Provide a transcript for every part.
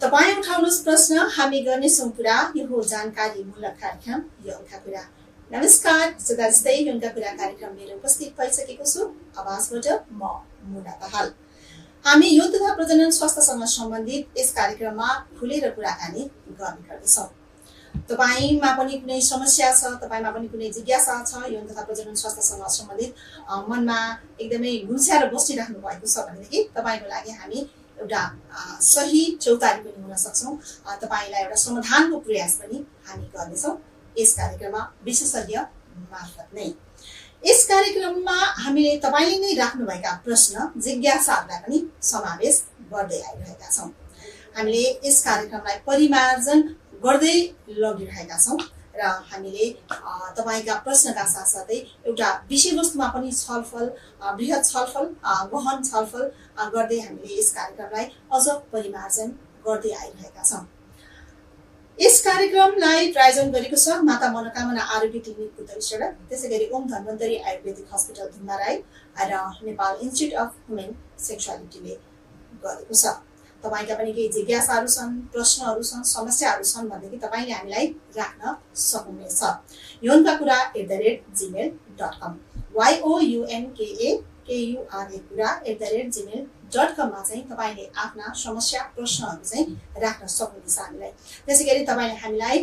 तपाईं उठाउनुहोस् प्रश्न, हामी गर्नेछौँ कुरा। यो हो जानकारीमूलक कार्यक्रम यौनका कुरा। नमस्कार, सदा जस्तै यौनका कुरा कार्यक्रम लिएर उपस्थित भइसकेको छु। आवाजबाट म मुना दाहाल। हामी यौन तथा प्रजनन स्वास्थ्यसँग सम्बन्धित यस कार्यक्रममा खुलेर कुराकानी गर्ने गर्दछौँ। तपाईमा पनि कुनै समस्या छ, तपाईमा पनि कुनै जिज्ञासा छ, यौन तथा प्रजनन स्वास्थ्यसँग सम्बन्धित मनमा एकदमै गुल्स्याएर बसिराख्नु भएको छ भनेदेखि तपाईको लागि हामी एउटा सही चौतारी पनि हुन सक्छौँ। तपाईलाई एउटा समाधानको प्रयास पनि हामी गर्नेछौँ यस कार्यक्रममा विशेषज्ञ मार्फत नै। यस कार्यक्रममा हामीले तपाईले नै राख्नुभएका प्रश्न, जिज्ञासाहरूलाई पनि समावेश गर्दै आइरहेका छौँ। हामीले यस कार्यक्रमलाई परिमार्जन गर्दै लगिरहेका छौँ र हामीले तपाईका प्रश्नका साथसाथै एउटा विषयवस्तुमा पनि छलफल, बृहत छलफल, गहन छलफल गर्दै हामीले यस कार्यक्रमलाई अझ परिमार्जन गर्दै आइरहेका छौँ। यस कार्यक्रमलाई प्रायोजन गरेको छ माता मनोकामना आरोग्य क्लिनिक पुतली सडक, त्यसैगरी ओम धन्वन्तरी आयुर्वेदिक हस्पिटल धुम्राई र नेपाल इन्स्टिच्युट अफ ह्युमन सेक्सुअलिटीले गरेको छ। तपाईका पनि केही जिज्ञासाहरू छन्, प्रश्नहरू छन्, समस्याहरू छन् भनेदेखि तपाईले हामीलाई राख्न सक्नुहुनेछ। यौनका कुरा @gmail.com younka@gmail.com मा चाहिँ तपाईले आफ्ना समस्या, प्रश्नहरू चाहिँ राख्न सक्नुहुनेछ हामीलाई। त्यसैगरी तपाईले हामीलाई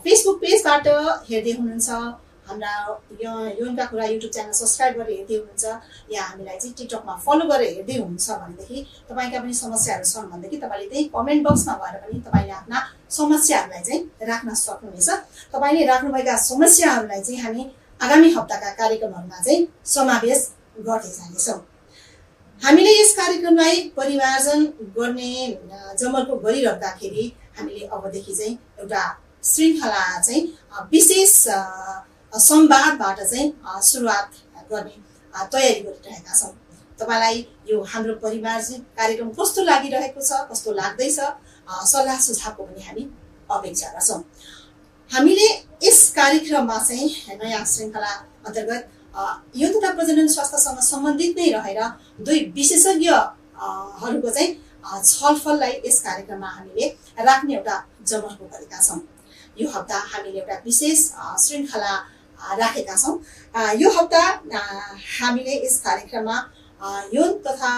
फेसबुक पेजबाट हेर्दै हुनुहुन्छ, हाम्रा यौनका कुरा युट्युब च्यानल सब्स्क्राइब गरेर हेर्दै हुनुहुन्छ, या हामीलाई चाहिँ टिकटकमा फलो गरेर हेर्दै हुनुहुन्छ भनेदेखि तपाईका पनि समस्याहरू छन् भनेदेखि तपाईले त्यही कमेन्ट बक्समा गएर पनि तपाईले आफ्ना समस्याहरूलाई चाहिँ राख्न सक्नुहुनेछ। तपाईले राख्नुभएका समस्याहरूलाई चाहिँ हामी आगामी हप्ताका कार्यक्रमहरूमा चाहिँ समावेश गर्दै जानेछौँ। हामीले यस कार्यक्रमलाई परिमार्जन गर्ने जमर्को गरिरहँदाखेरि हामीले अबदेखि चाहिँ एउटा श्रृङ्खला चाहिँ विशेष संवादबाट चाहिँ सुरुवात गर्ने तयारी गरिरहेका छौँ। तपाईलाई यो हाम्रो परिमार्जन कार्यक्रम कस्तो लागिरहेको छ, कस्तो लाग्दैछ, सल्लाह सुझावको पनि हामी अपेक्षा गर्छौँ। हामीले यस कार्यक्रममा चाहिँ नयाँ श्रृङ्खला अन्तर्गत यौन तथा प्रजनन स्वास्थ्यसँग सम्बन्धित नै रहेर दुई विशेषज्ञहरूको चाहिँ छलफललाई यस कार्यक्रममा हामीले राख्ने एउटा जमर्को गरेका छौँ। यो हप्ता हामीले एउटा विशेष श्रृङ्खला राखेका छौँ। यो हप्ता हामीले यस कार्यक्रममा यौन तथा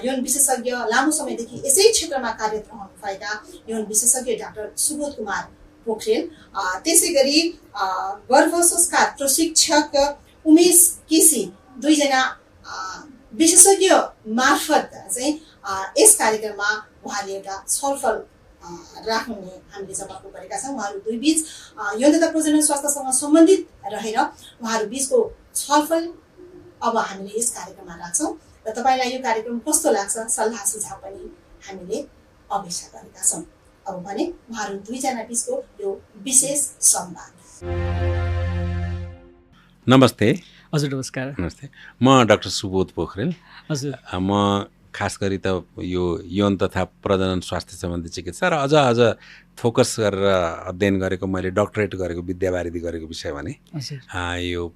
यौन विशेषज्ञ, लामो समयदेखि यसै क्षेत्रमा कार्यरत रहनुभएका यौन विशेषज्ञ डाक्टर सुबोध कुमार पोखरेल, त्यसैगरी गर्भ संस्कार प्रशिक्षक उमेश केसी, दुईजना विशेषज्ञ मार्फत चाहिँ यस कार्यक्रममा उहाँले एउटा छलफल राख्ने हामीले जमर्को गरेका छौँ। उहाँहरू दुई बीच यौन तथा प्रजनन स्वास्थ्यसँग सम्बन्धित रहेर उहाँहरू बीचको छलफल अब हामीले यस कार्यक्रममा राख्छौँ र तपाईलाई यो कार्यक्रम कस्तो लाग्छ सल्लाह सुझाव पनि हामीले अपेक्षा गरेका छौँ। अब भने उहाँहरू दुईजना बीचको यो विशेष संवाद। नमस्ते। हजुर नमस्कार। नमस्ते, म डाक्टर सुबोध पोखरेल। हजुर, म खास गरी त यो यौन तथा प्रजनन स्वास्थ्य सम्बन्धी चिकित्सा र अझ फोकस गरेर अध्ययन गरेको, मैले डक्टरेट गरेको, विद्यावारिधि गरेको विषय भने यो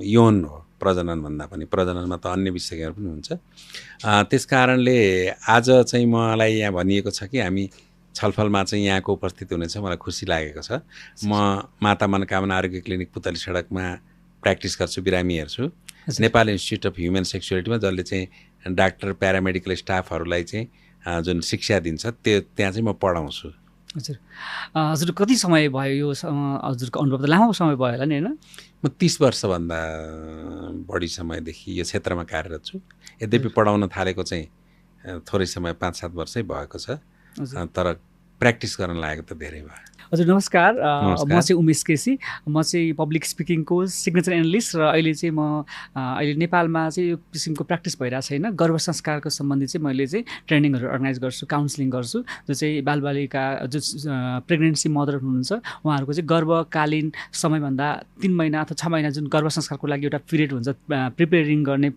यौन हो। प्रजनन भन्दा पनि प्रजननमा त अन्य विषयहरू पनि हुन्छ। त्यस कारणले आज चाहिँ मलाई यहाँ भनिएको छ कि हामी छलफलमा चाहिँ यहाँको उपस्थित हुनेछ, मलाई खुसी लागेको छ। म माता मनोकामना आरोग्य क्लिनिक पुतली सडकमा प्र्याक्टिस गर्छु, बिरामी हेर्छु। नेपाल इन्स्टिच्युट अफ ह्युमन सेक्सुअलिटीमा जसले चाहिँ डाक्टर, प्यारामेडिकल स्टाफहरूलाई चाहिँ जुन शिक्षा दिन्छ त्यहाँ चाहिँ म पढाउँछु। हजुर, हजुर कति समय भयो यो हजुरको अनुभव? त लामो समय भयो होला नि, होइन? म 30 वर्षभन्दा बढी समयदेखि यो क्षेत्रमा कार्यरत छु। यद्यपि पढाउन थालेको चाहिँ थोरै समय 5-7 वर्षै भएको छ, तर प्र्याक्टिस गर्न लागेको त धेरै भयो। हजुर नमस्कार, म चाहिँ उमेश केसी, म चाहिँ पब्लिक स्पिकिङको सिग्नेचर एनालिस्ट र अहिले चाहिँ म अहिले नेपालमा चाहिँ यो किसिमको प्र्याक्टिस भइरहेको छैन। गर्भ संस्कारको सम्बन्धी चाहिँ मैले चाहिँ ट्रेनिङहरू अर्गनाइज गर्छु, काउन्सिलिङ गर्छु, जो चाहिँ बालबालिका जो प्रेग्नेन्सी मदर हुनुहुन्छ उहाँहरूको चाहिँ गर्भकालीन समयभन्दा 3 महिना अथवा 6 महिना जुन गर्भ संस्कारको लागि एउटा पिरियड हुन्छ, प्रिपेयरिङ गर्ने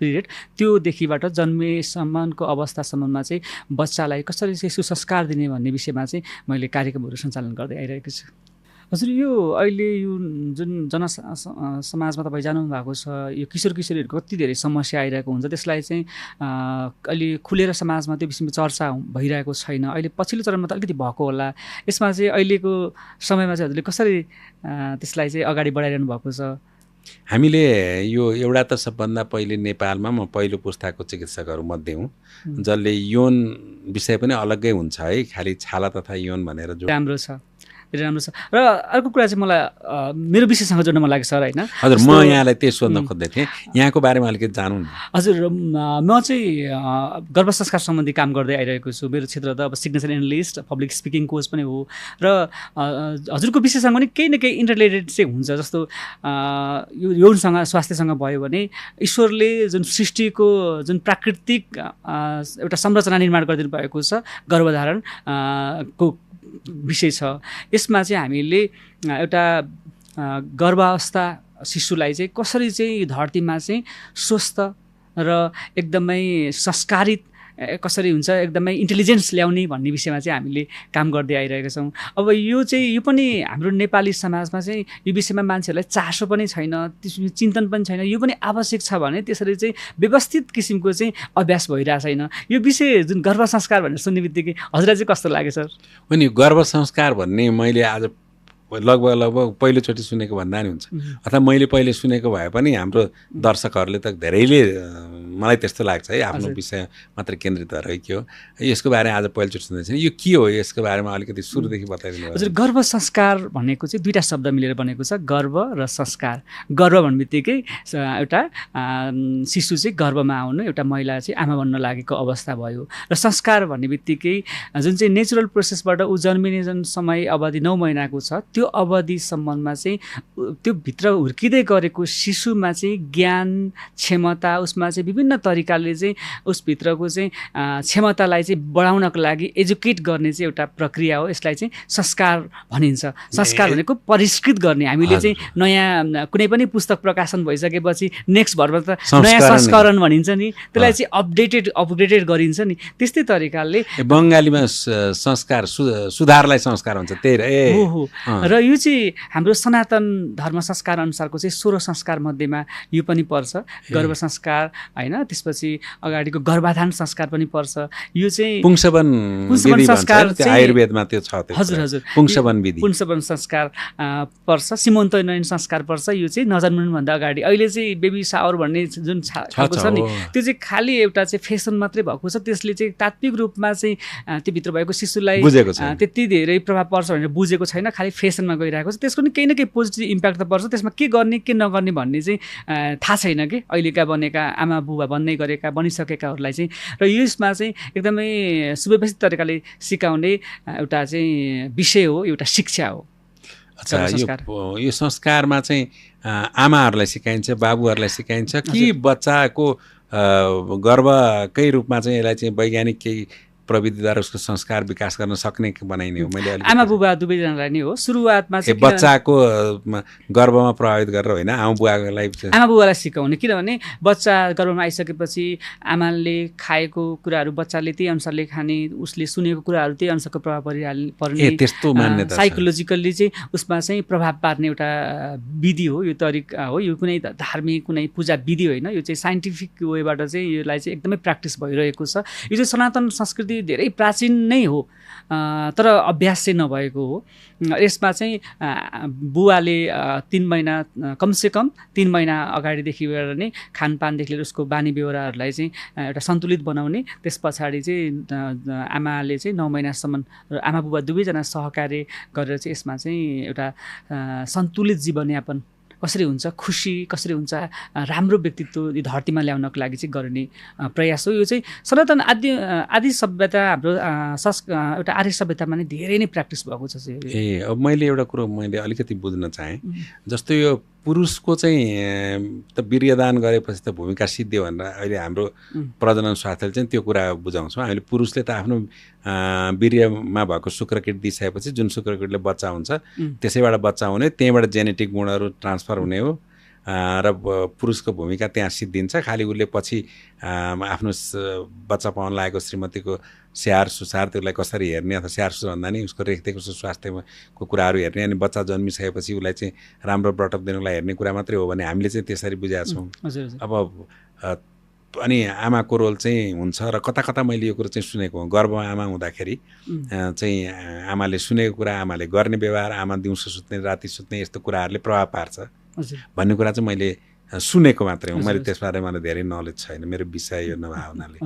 पिरियड, त्योदेखिबाट जन्मेसम्मको अवस्थासम्ममा चाहिँ बच्चालाई कसरी चाहिँ सुसंस्कार दिने भन्ने विषयमा चाहिँ मैले कार्यक्रमहरू सञ्चालन गर्दै आइरहेको छु। हजुर यो अहिले यो जुन समाजमा तपाईँ जानु भएको छ यो किशोर किशोरीहरूको कति धेरै समस्या आइरहेको हुन्छ त्यसलाई चाहिँ अहिले खुलेर समाजमा त्यो विषयमा चर्चा भइरहेको छैन अहिले पछिल्लो चरणमा त अलिकति भएको होला यसमा चाहिँ अहिलेको समयमा चाहिँ हजुरले कसरी त्यसलाई चाहिँ अगाडि बढाइरहनु भएको छ हामीले यो एउटा त सबभन्दा पहिले नेपालमा म पहिलो पुस्ताको चिकित्सकहरू मध्ये हुँ जसले यौन विषय पनि अलग्गै हुन्छ है खालि छाला तथा यौन भनेर जो राम्रो छ धेरै राम्रो छ र अर्को कुरा चाहिँ मलाई मेरो विषयसँग जोड्न मन लाग्यो सर होइन हजुर म यहाँलाई त्यही सोध्न खोज्दै थिएँ यहाँको बारेमा अलिकति जानु न हजुर म चाहिँ गर्भ संस्कार सम्बन्धी काम गर्दै आइरहेको छु मेरो क्षेत्र त अब signature analyst public speaking coach पनि हो र हजुरको विषयसँग पनि केही न केही इन्टरलेटेड चाहिँ हुन्छ जस्तो यो यौनसँग स्वास्थ्यसँग भयो भने ईश्वरले जुन सृष्टिको जुन प्राकृतिक एउटा संरचना निर्माण गरिदिनु भएको छ गर्भधारण को विषय छ यसमा चाहिँ हामीले एउटा गर्भावस्था शिशुलाई चाहिँ कसरी चाहिँ धरतीमा चाहिँ स्वस्थ र एकदमै संस्कारित कसरी हुन्छ एकदमै इन्टेलिजेन्स ल्याउने भन्ने विषयमा चाहिँ हामीले काम गर्दै आइरहेका छौँ अब यो पनि हाम्रो नेपाली समाजमा चाहिँ यो विषयमा मान्छेहरूलाई चासो पनि छैन त्यसमा चिन्तन पनि छैन यो पनि आवश्यक छ भने त्यसरी चाहिँ व्यवस्थित किसिमको चाहिँ अभ्यास भइरहेको छैन यो विषय जुन गर्भ संस्कार भनेर सुन्ने बित्तिकै हजुरलाई चाहिँ कस्तो लाग्यो सर अनि गर्भ संस्कार भन्ने मैले आज लगभग पहिलोचोटि सुनेको भन्दा नि हुन्छ अथवा मैले पहिले सुनेको भए पनि हाम्रो दर्शकहरूले त धेरैले मलाई त्यस्तो लाग्छ है आफ्नो विषय मात्र केन्द्रित भएर के हो यसको बारेमा आज पहिलोचोटि सुन्दैछ यो के हो यसको बारेमा अलिकति सुरुदेखि बताइदिनु हजुर गर्भ संस्कार भनेको चाहिँ दुईवटा शब्द मिलेर बनेको छ गर्भ र संस्कार गर्भ भन्ने बित्तिकै एउटा शिशु चाहिँ गर्भमा आउनु एउटा महिला चाहिँ आमा बन्न लागेको अवस्था भयो र संस्कार भन्ने बित्तिकै जुन चाहिँ नेचुरल प्रोसेसबाट ऊ जन्मिने जुन समय अवधि 9 महिनाको छ त्यो अवधिसम्ममा चाहिँ त्यो भित्र हुर्किँदै गरेको शिशुमा चाहिँ ज्ञान क्षमता उसमा चाहिँ विभिन्न तरिकाले चाहिँ उसभित्रको चाहिँ क्षमतालाई चाहिँ बढाउनको लागि एजुकेट गर्ने चाहिँ एउटा प्रक्रिया हो यसलाई चाहिँ संस्कार भनिन्छ संस्कार भनेको परिष्कृत गर्ने हामीले चाहिँ नयाँ कुनै पनि पुस्तक प्रकाशन भइसकेपछि नेक्स्ट भरमा त नयाँ संस्करण भनिन्छ नि त्यसलाई चाहिँ अपग्रेडेड गरिन्छ नि त्यस्तै तरिकाले बङ्गालीमा संस्कार सुधारलाई संस्कार भन्छ त्यही हो र यो चाहिँ हाम्रो सनातन धर्म संस्कार अनुसारको चाहिँ 16 संस्कार मध्येमा यो पनि पर्छ गर्भ संस्कार हैन त्यसपछि अगाडिको गर्भाधान संस्कार पनि पर्छ यो चाहिँ पुंसवन संस्कार आयुर्वेदमा त्यो छ हजुर पुंसवन संस्कार पर्छ सीमन्तोन्नयन संस्कार पर्छ यो चाहिँ नजन्मनु भन्दा अगाडि अहिले चाहिँ बेबी शावर भन्ने जुन खालको छ नि त्यो चाहिँ खाली एउटा चाहिँ फेसन मात्रै भएको छ त्यसले चाहिँ तात्विक रूपमा चाहिँ त्यो भित्र भएको शिशुलाई त्यति धेरै प्रभाव पर्छ भनेर बुझेको छैन खाली फेसनमा गइरहेको छ त्यसको नि केही न केही पोजिटिभ इम्प्याक्ट त पर्छ त्यसमा के गर्ने के नगर्ने भन्ने चाहिँ थाहा छैन कि अहिलेका बनेका आमा बुबा बन्दै गरेका बनिसकेकाहरूलाई चाहिँ र यसमा चाहिँ एकदमै सुव्यवस्थित तरिकाले सिकाउने एउटा चाहिँ विषय हो एउटा शिक्षा हो अच्छा यो संस्कारमा चाहिँ आमाहरूलाई सिकाइन्छ बाबुहरूलाई सिकाइन्छ कि बच्चाको गर्भकै रूपमा चाहिँ यसलाई चाहिँ वैज्ञानिक केही प्रविधिद्वारा उसको संस्कार विकास गर्न सक्ने बनाइने हो मैले आमा बुबा दुवैजनालाई नै हो सुरुवातमा चाहिँ बच्चाको गर्भमा प्रभावित गरेर होइन आमा बुबालाई सिकाउने किनभने बच्चा गर्भमा आइसकेपछि आमाले खाएको कुराहरू बच्चाले त्यही अनुसारले खाने उसले सुनेको कुराहरू त्यही अनुसारको प्रभाव पर्ने त्यस्तो मान्यता साइकोलोजिकल्ली चाहिँ उसमा चाहिँ प्रभाव पार्ने एउटा विधि हो यो तरिका हो यो कुनै धार्मिक कुनै पूजा विधि होइन यो चाहिँ साइन्टिफिक वेबाट चाहिँ यसलाई चाहिँ एकदमै प्र्याक्टिस भइरहेको छ यो चाहिँ सनातन संस्कृति धेरै प्राचीन नै हो तर अभ्यास चाहिँ नभएको हो यसमा चाहिँ बुवाले 3 महिना कमसेकम 3 महिना अगाडिदेखि नै खानपानदेखि लिएर उसको बानी बेहोराहरूलाई चाहिँ एउटा सन्तुलित बनाउने त्यस पछाडि चाहिँ आमाले चाहिँ 9 महिनासम्म र आमा बुबा दुवैजना सहकार्य गरेर चाहिँ यसमा चाहिँ एउटा सन्तुलित जीवनयापन कसरी हुन्छ खुसी कसरी हुन्छ राम्रो व्यक्तित्व यो धरतीमा ल्याउनको लागि चाहिँ गर्ने प्रयास हो यो चाहिँ सनातन आदि सभ्यता हाम्रो एउटा आर्य सभ्यतामा नै धेरै नै प्र्याक्टिस भएको छ अब मैले एउटा कुरो मैले अलिकति बुझ्न चाहेँ जस्तो यो पुरुषको चाहिँ त वीर्यदान गरेपछि त भूमिका सिद्धियो भनेर अहिले हाम्रो प्रजनन शास्त्रले चाहिँ त्यो कुरा बुझाउँछौँ हामीले पुरुषले त आफ्नो वीर्यमा भएको शुक्रकिट दिइसकेपछि जुन शुक्रकिटले बच्चा हुन्छ त्यसैबाट बच्चा हुने त्यहीँबाट जेनेटिक गुणहरू ट्रान्सफर हुने हो र पुरुषको भूमिका त्यहाँ सिद्धिन्छ। खालि उसले पछि आफ्नो बच्चा पाउन लागेको श्रीमतीको स्याहार सुसार त्यसलाई कसरी हेर्ने अथवा स्याहार सुसार भन्दा नि उसको रेखदेखको स्वास्थ्यको कुराहरू हेर्ने अनि बच्चा जन्मिसकेपछि उसलाई चाहिँ राम्रो ब्रटअप दिनुको लागि हेर्ने कुरा मात्रै हो भने हामीले चाहिँ त्यसरी बुझेका छौँ। अब अनि आमाको रोल चाहिँ हुन्छ र कता कता मैले यो कुरो चाहिँ सुनेको हो। गर्भमा आमा हुँदाखेरि चाहिँ आमाले सुनेको कुरा, आमाले गर्ने व्यवहार, आमा दिउँसो सुत्ने राति सुत्ने यस्तो कुराहरूले प्रभाव पार्छ भन्ने कुरा चाहिँ मैले सुनेको मात्रै हो। मैले त्यसबारे मलाई धेरै नलेज छैन, मेरो विषय यो नभए हुनाले।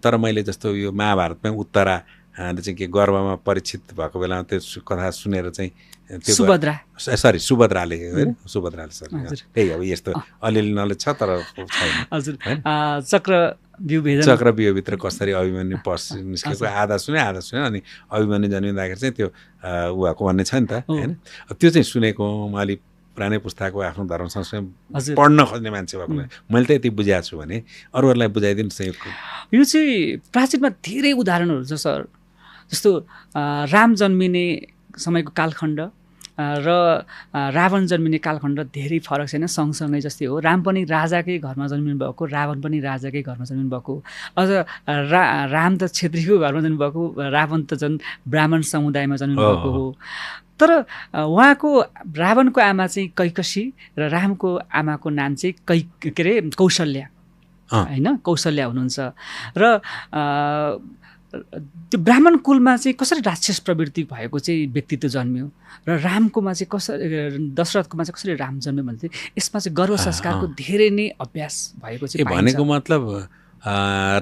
तर मैले जस्तो यो महाभारतमै उत्तरा चाहिँ के गर्भमा परीक्षित भएको बेलामा त्यो कथा सुनेर चाहिँ त्यो सुभद्राले त्यही अब यस्तो अलिअलि नलेज छ तर छैन। चक्रव्यूहभित्र कसरी अभिमन्यु निस्केको आधा सुने अनि अभिमन्यु जन्मिँदाखेरि चाहिँ त्यो उहाँको भन्ने छ नि त होइन। त्यो चाहिँ सुनेको म अलिक पुरानै पुस्ताको आफ्नो धर्म संस्कृति पढ्न खोज्ने मान्छे भएको मैले त यति बुझाएको छु भने अरूहरूलाई बुझाइदिनुहोस्। यो चाहिँ प्राचीनमा धेरै उदाहरणहरू छ सर। जस्तो राम जन्मिने समयको कालखण्ड र रावण जन्मिने कालखण्ड धेरै फरक छैन, सँगसँगै जस्तै हो। राम पनि राजाकै घरमा जन्मिनु भएको, रावण पनि राजाकै घरमा जन्मिनु भएको। अझ राम त क्षेत्रीको घरमा जन्मिनु भएको, रावण त झन् ब्राह्मण समुदायमा जन्मिनु भएको हो। तर उहाँको रावणको आमा चाहिँ कैकसी र रामको आमाको नाम चाहिँ कौशल्या होइन, कौशल्या हुनुहुन्छ। र त्यो ब्राह्मण कुलमा चाहिँ कसरी राक्षस प्रवृत्ति भएको चाहिँ व्यक्तित्व जन्मियो र रामकोमा चाहिँ कसरी, दशरथकोमा चाहिँ कसरी राम जन्मियो भने चाहिँ यसमा चाहिँ गर्भ संस्कारको धेरै नै अभ्यास भएको चाहिँ भनेको मतलब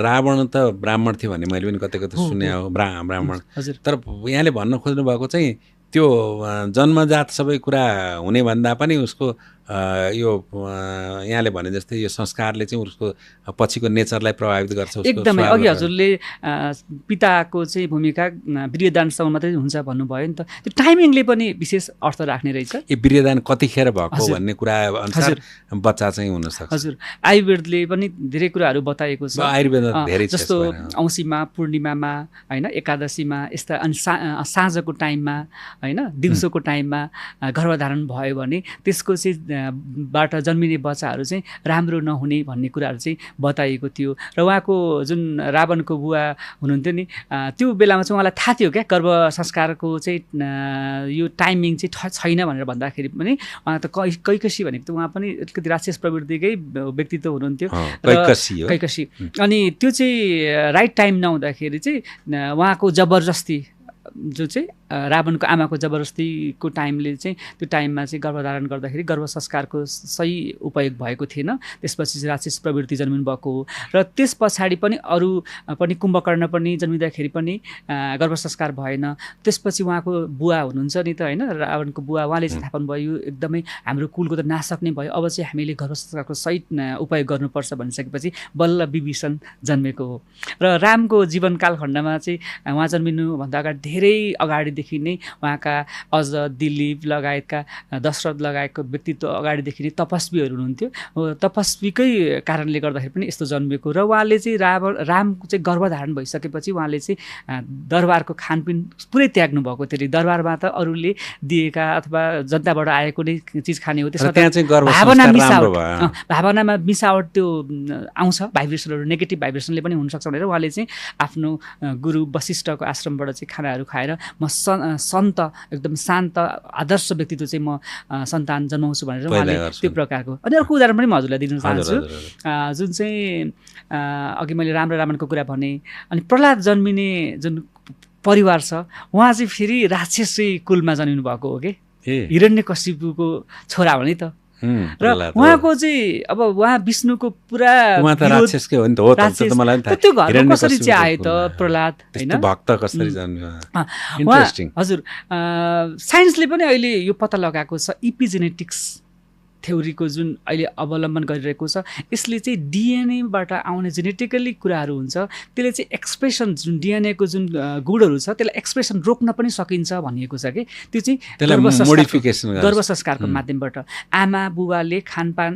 रावण त ब्राह्मण थियो भन्ने मैले पनि कतै कतै सुने हो, ब्राह्मण। तर यहाँले भन्न खोज्नु भएको चाहिँ त्यो जन्मजात सबै कुरा हुने भन्दा पनि उसको यो यहाँले भने जस्तै यो संस्कारले चाहिँ उसको पछिको नेचरलाई प्रभावित गर्छ। एकदमै अघि हजुरले पिताको चाहिँ भूमिका वीर्यदानसँग मात्रै हुन्छ भन्नुभयो नि त, त्यो टाइमिङले पनि विशेष अर्थ राख्ने रहेछ। यो वीर्यदान कतिखेर भएको भन्ने कुरा अनुसार बच्चा चाहिँ हुनसक्छ। हजुर, आयुर्वेदले पनि धेरै कुराहरू बताएको छ। आयुर्वेद धेरै जस्तो औँसीमा, पूर्णिमामा होइन, एकादशीमा यस्ता, अनि साँझको टाइममा होइन, दिउँसोको टाइममा गर्भधारण भयो भने त्यसको चाहिँ बाट जन्मिने बच्चाहरू चाहिँ राम्रो नहुने भन्ने कुराहरू चाहिँ बताइएको थियो। र उहाँको जुन रावणको बुवा हुनुहुन्थ्यो नि, त्यो बेलामा चाहिँ उहाँलाई थाहा थियो क्या गर्भ संस्कारको चाहिँ यो टाइमिङ चाहिँ छैन भनेर भन्दाखेरि पनि उहाँ त कैकसी भनेको त उहाँ पनि अलिकति राक्षस प्रवृत्तिकै व्यक्तित्व हुनुहुन्थ्यो कैकसी। अनि त्यो चाहिँ राइट टाइम नहुँदाखेरि चाहिँ उहाँको जबरजस्ती जो चाहिँ रावणको आमाको जबरजस्तीको टाइमले चाहिँ त्यो टाइममा चाहिँ गर्भधारण गर्दाखेरि गर्भ संस्कारको सही उपयोग भएको थिएन। त्यसपछि चाहिँ राक्षस प्रवृत्ति जन्मिनु भएको हो। र त्यस पछाडि पनि अरू पनि कुम्भकर्ण पनि जन्मिँदाखेरि पनि गर्भ संस्कार भएन। त्यसपछि उहाँको बुवा हुनुहुन्छ नि त होइन, रावणको बुवा, उहाँले चाहिँ थाहा पाउनुभयो यो एकदमै हाम्रो कुलको त नाशक नै भयो, अब चाहिँ हामीले गर्भ संस्कारको सही उपयोग गर्नुपर्छ भनिसकेपछि बल्ल विभीषण जन्मेको हो। र रामको जीवन कालखण्डमा चाहिँ उहाँ जन्मिनुभन्दा अगाडि धेरै अगाडिदेखि नै उहाँका अझ दिलीप लगायतका, दशरथ लगायतको व्यक्तित्व अगाडिदेखि नै तपस्वीहरू हुनुहुन्थ्यो। तपस्वीकै कारणले गर्दाखेरि पनि यस्तो जन्मेको। र उहाँले चाहिँ रामको चाहिँ गर्भधारण भइसकेपछि उहाँले चाहिँ दरबारको खानपिन पुरै त्याग्नु भएको थियो। दरबारमा त अरूले दिएका अथवा जनताबाट आएको नै चिज खाने हो। त्यसमा भावनामा मिसावट त्यो आउँछ, भाइब्रेसनहरू, नेगेटिभ भाइब्रेसनले पनि हुनसक्छ भनेर उहाँले चाहिँ आफ्नो गुरु वशिष्ठको आश्रमबाट चाहिँ खानाहरू खाएर म सन्त एकदम शान्त आदर्श व्यक्तित्व चाहिँ म सन्तान जन्माउँछु भनेर उहाँले त्यो प्रकारको। अनि अर्को उदाहरण पनि म हजुरलाई दिन चाहन्छु, जुन चाहिँ अघि मैले राम र रावणको कुरा भने। अनि प्रहलाद जन्मिने जुन परिवार छ उहाँ चाहिँ फेरि राक्षसी कुलमा जन्मिनु भएको हो कि, हिरण्यकशिपुको छोरा हो नि त। र उहाँको चाहिँ अब उहाँ विष्णुको पुरा राक्षसकै हो नि त, हो त मलाई थाहा। त्यो घरमा कसरी चाहिँ आयो त प्रहलाद हैन, भक्त कसरी जन्मियो? इन्ट्रेस्टिङ। हजुर, साइन्सले पनि अहिले यो पत्ता लगाएको छ, इपिजेनेटिक्स थ्योरीको जुन अहिले अवलम्बन गरिरहेको छ, यसले चाहिँ डिएनएबाट आउने जेनेटिकली कुराहरू हुन्छ, त्यसले चाहिँ एक्सप्रेसन जुन डिएनएको जुन गुणहरू छ त्यसलाई एक्सप्रेसन रोक्न पनि सकिन्छ भनिएको छ कि। त्यो चाहिँ गर्भ संस्कारको माध्यमबाट आमा बुबाले खानपान,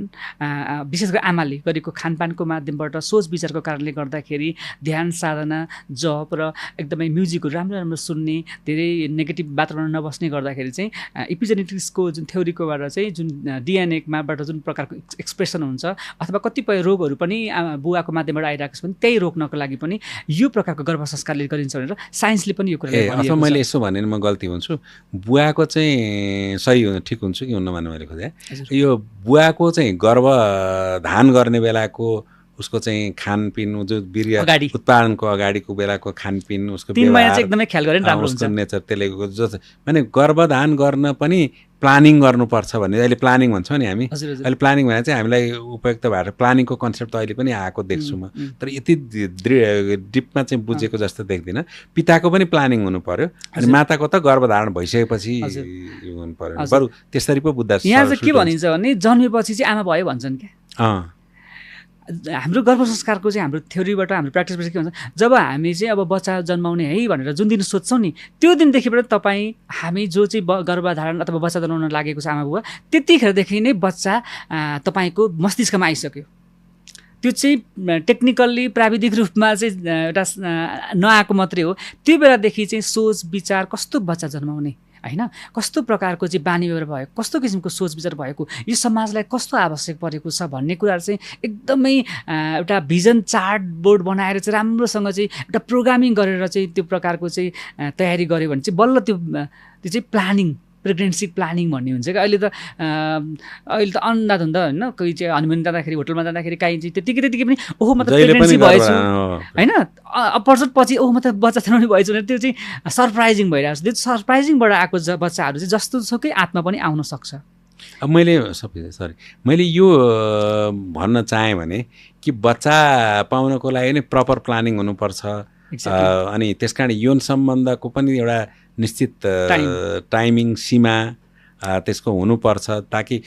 विशेष गरी आमाले गरेको खानपानको माध्यमबाट, सोच विचारको कारणले गर्दाखेरि ध्यान साधना, जप र एकदमै म्युजिकहरू राम्रो राम्रो सुन्ने, धेरै नेगेटिभ वातावरण नबस्ने गर्दाखेरि चाहिँ इपिजेनेटिक्सको जुन थ्योरीकोबाट चाहिँ जुन डिएनए स्टोमेकमाबाट जुन प्रकारको एक्सप्रेसन हुन्छ अथवा कतिपय रोगहरू पनि बुवाको माध्यमबाट आइरहेको छ भने त्यही रोक्नको लागि पनि यो प्रकारको गर्भ संस्कारले गरिन्छ भनेर साइन्सले पनि यो कुरा अथवा मैले यसो भने म गल्ती हुन्छु बुवाको चाहिँ सही ठिक हुन्छु कि हुन्न भन्ने मैले खोजेँ यो बुवाको चाहिँ गर्भधान गर्ने बेलाको उसको चाहिँ खानपिन जो वीर्य उत्पादनको अगाडिको बेलाको खानपिन उसको 3 महिना चाहिँ एकदमै ख्याल गरे राम्रो हुन्छ नेचर त्यसले जो माने गर्भधान गर्न पनि प्लानिङ गर्नुपर्छ भन्ने अहिले प्लानिङ भन्छौँ नि हामी अहिले प्लानिङ भने चाहिँ हामीलाई उपयुक्त भएर प्लानिङको कन्सेप्ट अहिले पनि आएको देख्छु म तर यति डिपमा चाहिँ बुझेको जस्तो देख्दिनँ पिताको पनि प्लानिङ हुनु पर्यो अनि माताको त गर्भधारण भइसकेपछि हुनु पर्यो बरु त्यसरी पो बुझ्दा यहाँ चाहिँ के भनिन्छ भने जन्मेपछि चाहिँ आमा भयो भन्छन् क्या हाम्रो गर्भ संस्कारको चाहिँ हाम्रो थ्योरीबाट हाम्रो प्र्याक्टिसबाट के भन्छ जब हामी चाहिँ अब बच्चा जन्माउने है भनेर जुन दिन सोध्छौँ नि त्यो दिनदेखिबाट तपाईँ हामी जो चाहिँ गर्भधारण अथवा बच्चा जन्माउन लागेको छ आमा बुवा त्यतिखेरदेखि नै बच्चा तपाईँको मस्तिष्कमा आइसक्यो त्यो चाहिँ टेक्निकल्ली प्राविधिक रूपमा चाहिँ एउटा नआएको मात्रै हो त्यो बेलादेखि चाहिँ सोच विचार कस्तो बच्चा जन्माउने हैन कस्तो प्रकारको चाहिँ बानी व्यवहार भएको कस्तो किसिमको सोच विचार भएको यो समाजलाई कस्तो आवश्यक परेको छ भन्ने कुराहरू चाहिँ एकदमै एउटा भिजन चार्ट बोर्ड बनाएर चाहिँ राम्रोसँग चाहिँ एउटा प्रोग्रामिङ गरेर चाहिँ त्यो प्रकारको चाहिँ तयारी गर्यो भने चाहिँ बल्ल त्यो चाहिँ प्लानिङ प्रेग्नेन्सी प्लानिङ भन्ने हुन्छ क्या अहिले त अन्धाधुन्दा होइन कोही चाहिँ हनिमुन जाँदाखेरि होटलमा जाँदाखेरि काहीँ चाहिँ त्यतिकै पनि ओहो म त प्रेग्नेन्सी भएछु होइन अपरचोट पछि ओहो म त बच्चा जन्माउने भएछु भने त्यो चाहिँ सरप्राइजिङ भइरहेको छ त्यो सरप्राइजिङबाट आएको बच्चाहरू चाहिँ जस्तो सुकै आत्मा पनि आउन सक्छ अब मैले यो भन्न चाहेँ भने कि बच्चा पाउनको लागि नै प्रपर प्लानिङ हुनुपर्छ अनि त्यस कारण यौन सम्बन्धको पनि एउटा निश्चित टाइमिङ सीमा त्यसको हुनुपर्छ ताकि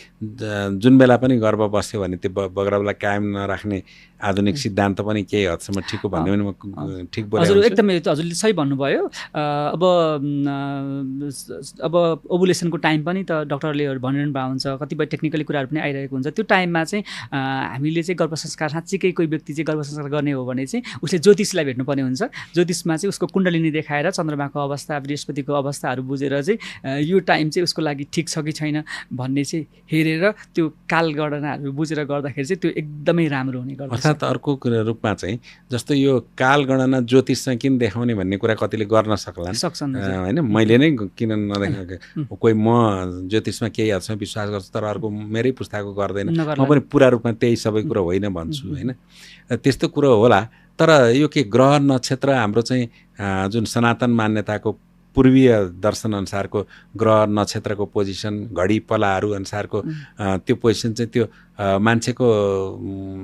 जुन बेला पनि गर्भ बस्यो भने त्यो गर्भलाई कायम नराख्ने आधुनिक सिद्धान्त पनि केही हदसम्म ठिक हो भन्ने पनि म ठिक बोलेँ हजुर एकदमै हजुरले सही भन्नुभयो अब ओभुलेसनको टाइम पनि त डक्टरले भनिरहनु भएको हुन्छ कतिपय टेक्निकली कुराहरू पनि आइरहेको हुन्छ त्यो टाइममा चाहिँ हामीले चाहिँ गर्भ संस्कार साँच्चीकै कोही व्यक्ति चाहिँ गर्भ संस्कार गर्ने हो भने चाहिँ उसले ज्योतिषलाई भेट्नुपर्ने हुन्छ ज्योतिषमा चाहिँ उसको कुण्डलिनी देखाएर चन्द्रमाको अवस्था बृहस्पतिको अवस्थाहरू बुझेर चाहिँ यो टाइम चाहिँ उसको लागि ठिक छ कि छैन भन्ने चाहिँ हेरेर त्यो कालगणनाहरू बुझेर गर्दाखेरि चाहिँ त्यो एकदमै राम्रो हुने गर्छ अर्को रूपमा चाहिँ जस्तो यो कालगणना ज्योतिषसँग किन देखाउने भन्ने कुरा कतिले गर्न सक्छन् होइन मैले नै किन नदेखाएको कोही म ज्योतिषमा केही हदसम्म विश्वास गर्छु तर अर्को मेरै पुस्ताको गर्दैन म पनि पुरा रूपमा त्यही सबै कुरो होइन भन्छु होइन त्यस्तो कुरो होला तर यो के ग्रह नक्षत्र हाम्रो चाहिँ जुन सनातन मान्यताको पूर्वीय दर्शन अनुसारको ग्रह नक्षत्रको पोजिसन घडी पलाहरू अनुसारको त्यो पोजिसन चाहिँ त्यो मान्छेको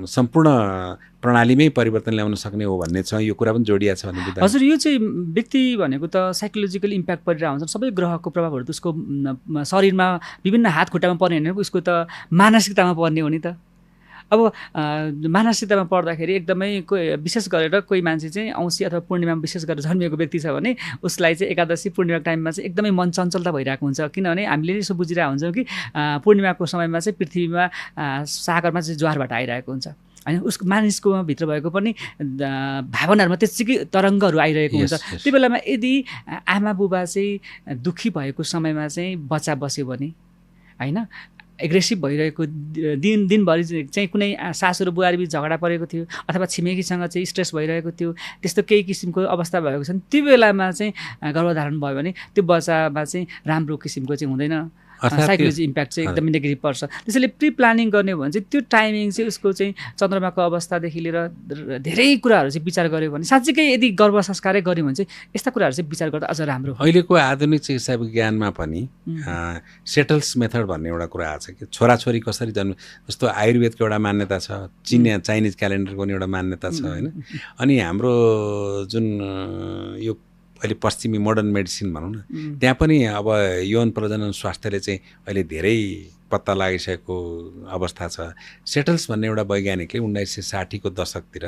सम्पूर्ण प्रणालीमै परिवर्तन ल्याउन सक्ने हो भन्ने छ यो कुरा पनि जोडिया छ भन्ने बुझ्दा हजुर यो चाहिँ व्यक्ति भनेको त साइकोलोजिकल इम्प्याक्ट परिरहेको हुन्छ सबै ग्रहको प्रभावहरू त उसको शरीरमा विभिन्न हात खुट्टामा पर्ने होइन उसको त मानसिकतामा पर्ने हो नि त अब मानसिकतामा पर्दाखेरि एकदमै विशेष गरेर कोही मान्छे चाहिँ औँसी अथवा पूर्णिमामा विशेष गरेर जन्मिएको व्यक्ति छ भने उसलाई चाहिँ एकादशी पूर्णिमाको टाइममा चाहिँ एकदमै मन चञ्चलता भइरहेको हुन्छ किनभने हामीले यसो बुझिरहेको हुन्छौँ कि पूर्णिमाको समयमा चाहिँ पृथ्वीमा सागरमा चाहिँ ज्वारबाट आइरहेको हुन्छ होइन उसको मानिसको भित्र भएको पनि भावनाहरूमा त्यत्तिकै तरङ्गहरू आइरहेको हुन्छ त्यो बेलामा यदि आमा बुबा चाहिँ दुःखी भएको समयमा चाहिँ बच्चा बस्यो भने होइन एग्रेसिभ भइरहेको दिनभरि चाहिँ कुनै सासु र बुहारी बिच झगडा परेको थियो अथवा छिमेकीसँग चाहिँ स्ट्रेस भइरहेको थियो त्यस्तो केही किसिमको अवस्था भएको छ त्यो बेलामा चाहिँ गर्भधारण भयो भने त्यो बच्चामा चाहिँ राम्रो किसिमको चाहिँ हुँदैन साइकोलोजी इम्प्याक्ट चाहिँ एकदमै नेगेटिभ पर्छ त्यसैले प्रि प्लानिङ गर्ने हो भने चाहिँ त्यो टाइमिङ चाहिँ उसको चाहिँ चन्द्रमाको अवस्थादेखि लिएर धेरै कुराहरू चाहिँ विचार गर्यो भने साँच्चीकै यदि गर्भ संस्कारै गर्यो भने चाहिँ यस्ता कुराहरू चाहिँ विचार गर्दा अझ राम्रो हो अहिलेको आधुनिक चिकित्सा विज्ञानमा पनि सेटल्स मेथड भन्ने एउटा कुरा आएको छ कि छोराछोरी कसरी जन्म जस्तो आयुर्वेदको एउटा मान्यता छ चाइनिज क्यालेन्डरको पनि एउटा मान्यता छ होइन अनि हाम्रो जुन यो अहिले पश्चिमी मोडर्न मेडिसिन भनौँ न त्यहाँ पनि अब यौन प्रजनन स्वास्थ्यले चाहिँ अहिले धेरै पत्ता लागिसकेको अवस्था छ सेटल्स भन्ने एउटा वैज्ञानिकले 1960को दशकतिर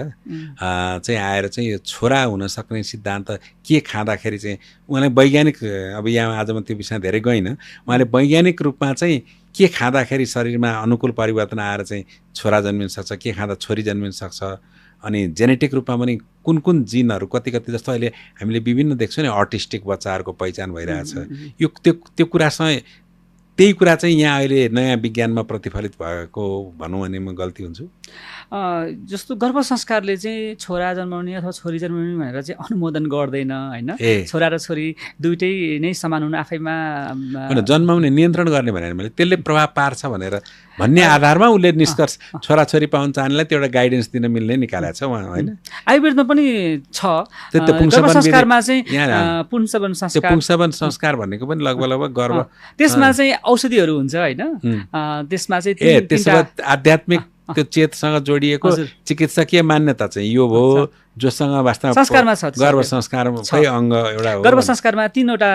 चाहिँ आएर चाहिँ यो छोरा हुन सक्ने सिद्धान्त के खाँदाखेरि चाहिँ उहाँले वैज्ञानिक अब यहाँ आज म त्यो विषयमा धेरै गइनँ उहाँले वैज्ञानिक रूपमा चाहिँ के खाँदाखेरि शरीरमा अनुकूल परिवर्तन आएर चाहिँ छोरा जन्मिन सक्छ के खाँदा छोरी जन्मिन सक्छ अनि जेनेटिक रूपमा पनि कुन कुन जिनहरू कति जस्तो अहिले हामीले विभिन्न देख्छौँ नि अर्टिस्टिक बच्चाहरूको पहिचान भइरहेछ यो त्यो कुरासँग त्यही कुरा चाहिँ यहाँ अहिले नयाँ विज्ञानमा प्रतिफलित भएको भनौँ भने म गल्ती हुन्छु? जस्तो गर्भ संस्कारले चाहिँ छोरा जन्माउने अथवा छोरी जन्माउने भनेर चाहिँ अनुमोदन गर्दैन होइन। छोरा र छोरी दुइटै नै समान हुनु आफैमा जन्माउने नियन्त्रण गर्ने भनेर मैले त्यसले प्रभाव पार्छ भनेर भन्ने आधारमा उसले निष्कर्ष छोराछोरी पाउन चाहनेलाई त्यो एउटा गाइडेन्स दिन मिल्ने निकालेको छ उहाँ होइन। आयुर्वेदमा पनि छ गर्भ संस्कारमा चाहिँ पुंसवन संस्कार, पुंसवन संस्कार भनेको पनि लगभग गर्भ त्यसमा चाहिँ औषधिहरू हुन्छ होइन। त्यसमा चाहिँ त्यसमा आध्यात्मिक त्यो चेतसँग जोडिएको चिकित्सकीय मान्यता चाहिँ यो हो जोसँग वास्तवमा संस्कारमा छ। गर्भ संस्कारकै अङ्ग एउटा हो। गर्भ संस्कारमा 3वटा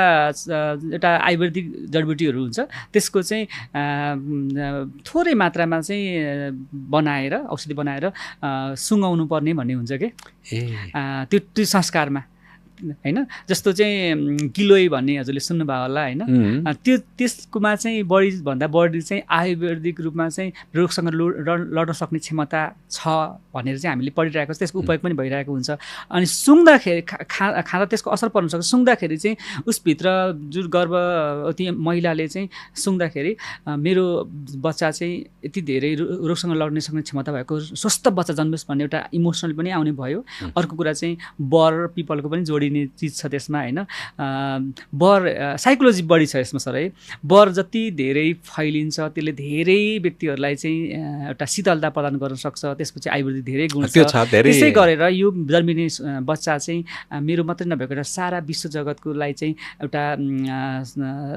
एउटा आयुर्वेदिक जडीबुटीहरू हुन्छ, त्यसको चाहिँ थोरै मात्रामा चाहिँ बनाएर औषधि बनाएर सुँगाउनु पर्ने भन्ने हुन्छ कि त्यो संस्कारमा होइन। जस्तो चाहिँ गिलोय भन्ने हजुरले सुन्नुभयो होला होइन। त्यसकोमा चाहिँ बढीभन्दा बढी चाहिँ आयुर्वेदिक रूपमा चाहिँ रोगसँग लड्न सक्ने क्षमता छ भनेर चाहिँ हामीले पढिरहेको छ, त्यसको उपयोग पनि भइरहेको हुन्छ। अनि सुँग्दाखेरि खाँदा त्यसको असर पर्न सक्छ। सुँग्दाखेरि चाहिँ उसभित्र जुन गर्भवती महिलाले चाहिँ सुँग्दाखेरि मेरो बच्चा चाहिँ यति धेरै रोगसँग लड्न सक्ने क्षमता भएको स्वस्थ बच्चा जन्मोस् भन्ने एउटा इमोसनल पनि आउने भयो। अर्को कुरा चाहिँ बर पिपलको पनि जोडी चिज छ त्यसमा होइन। बर साइकोलोजी बढी छ यसमा सर है। बर जति धेरै फैलिन्छ त्यसले धेरै व्यक्तिहरूलाई चाहिँ एउटा शीतलता प्रदान गर्न सक्छ। त्यसपछि आयुर्वेदिक धेरै गुण छ। त्यसै गरेर यो जन्मिने बच्चा चाहिँ मेरो मात्रै नभएको एउटा सारा विश्व जगतकोलाई चाहिँ एउटा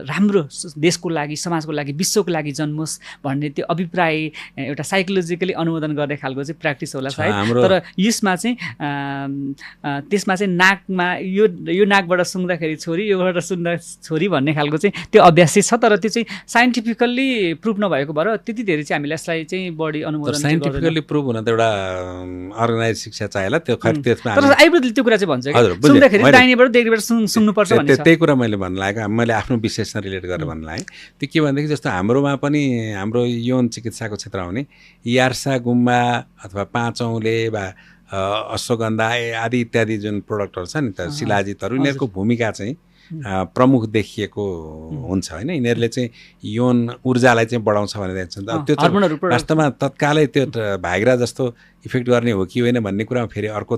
राम्रो देशको लागि समाजको लागि विश्वको लागि जन्मोस् भन्ने त्यो अभिप्राय एउटा साइकोलोजिकली अनुमोदन गर्ने खालको चाहिँ प्र्याक्टिस होला सायद। तर यसमा चाहिँ त्यसमा चाहिँ नाकमा यो नाकबाट सुँग्दाखेरि छोरी योबाट सुन्दा छोरी भन्ने खालको चाहिँ त्यो अभ्यास छ। तर त्यो चाहिँ साइन्टिफिकल्ली प्रुभ नभएको भएर त्यति धेरै चाहिँ हामीले यसलाई चाहिँ बढी अनुमोदन साइन्टिफिकल्ली प्रुभ हुन त एउटा अर्गनाइज शिक्षा चाहिएला। त्यो त्यसमा तर आयुर्वेदले त्यो कुरा चाहिँ भन्छ कि सुन्दाखेरि दाहिनेबाट देब्रेबाट सुन्नुपर्छ भन्ने छ। त्यही कुरा मैले भन्नु लागेको, मैले आफ्नो विशेषमा रिलेट गरेर भन्नु लागेँ। त्यो के भनेदेखि जस्तो हाम्रोमा पनि हाम्रो यौन चिकित्साको क्षेत्र हुने यार्सा गुम्बा अथवा पाँचौँले वा अश्वगन्धा आदि इत्यादि जुन प्रोडक्टहरू छ नि त शिलाजितहरू यिनीहरूको भूमिका चाहिँ प्रमुख देखिएको हुन्छ होइन। यिनीहरूले चाहिँ यौन ऊर्जालाई चाहिँ बढाउँछ भनेर देख्छन्। त्यो वास्तवमा तत्कालै त्यो भाइग्रा जस्तो इफेक्ट गर्ने हो कि होइन भन्ने कुरामा फेरि अर्को